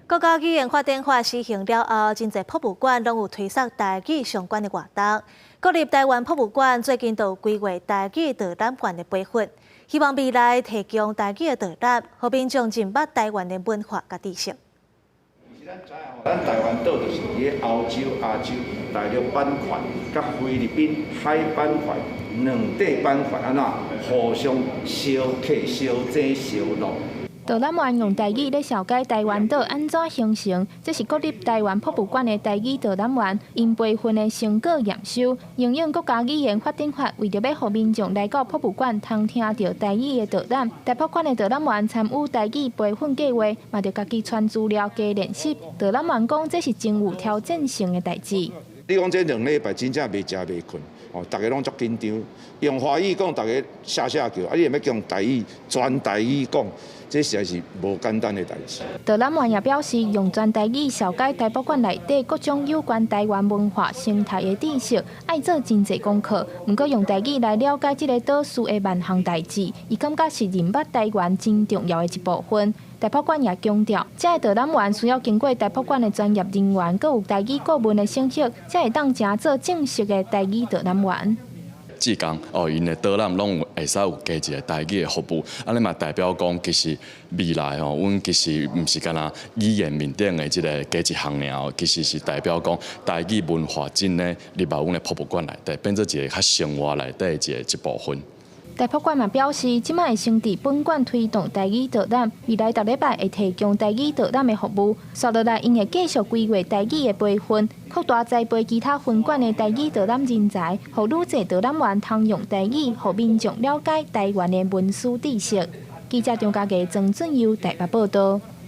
國家語言發展法施行了後，真濟博物館攏有推捒台語相關的活動。國立臺灣博物館最近就有規劃台語導覽員的培訓，希望未來提供台語的導覽，予民眾認捌臺灣的文化佮知識。咱臺灣島就是佇個歐洲、亞洲大陸板塊，佮菲律賓海板塊兩塊板塊，按怎互相相克、相爭、相落。導覽員用台語咧紹介臺灣島按怎形成，這是國立臺灣博物館的台語導覽員𪜶培訓的成果驗收。因應國家語言發展法，為著欲予民眾來到博物館通聽著台語的導覽，臺博館的導覽員參與台語培訓計劃，嘛著家己傳資料加練習。導覽員講，這是真有挑戰性的代誌。你講這2禮拜真正袂食袂睏，哦，逐家攏足緊張。用華語講，逐家嚇嚇叫，啊，你欲用台語，全台語講，這實在是無簡單的代誌。導覽員也表示，用全台語紹介臺博館內底各種有關臺灣文化生態的知識，愛做真濟功課。毋過用台語來了解這個島嶼的萬項代誌，伊感覺是認捌臺灣真重要的一部分。臺博館也強調，這个導覽員需要經過臺博館的專業人員，閣有台語顧問的審核，才會當成做正式的台語導覽員。志工哦，𪜶的導覽攏有會使有加一个台語的服務，按呢嘛代表講，其實未來吼，阮其實毋是干焦語言面頂的這个加一項爾，其實是代表講台語文化真的入來阮的博物館內底，變做一个較生活內底的一部分。臺博館嘛表示，這擺會先佇本館推動台語導覽，未來逐禮拜會提供台語導覽的服務。紲落來，𪜶會繼續規劃台語的培訓，擴大栽培其他分館的台語導覽人才，予愈濟導覽員通用台語，予民眾了解臺灣的文史知識。記者張家傑、曾俊佑台北報道。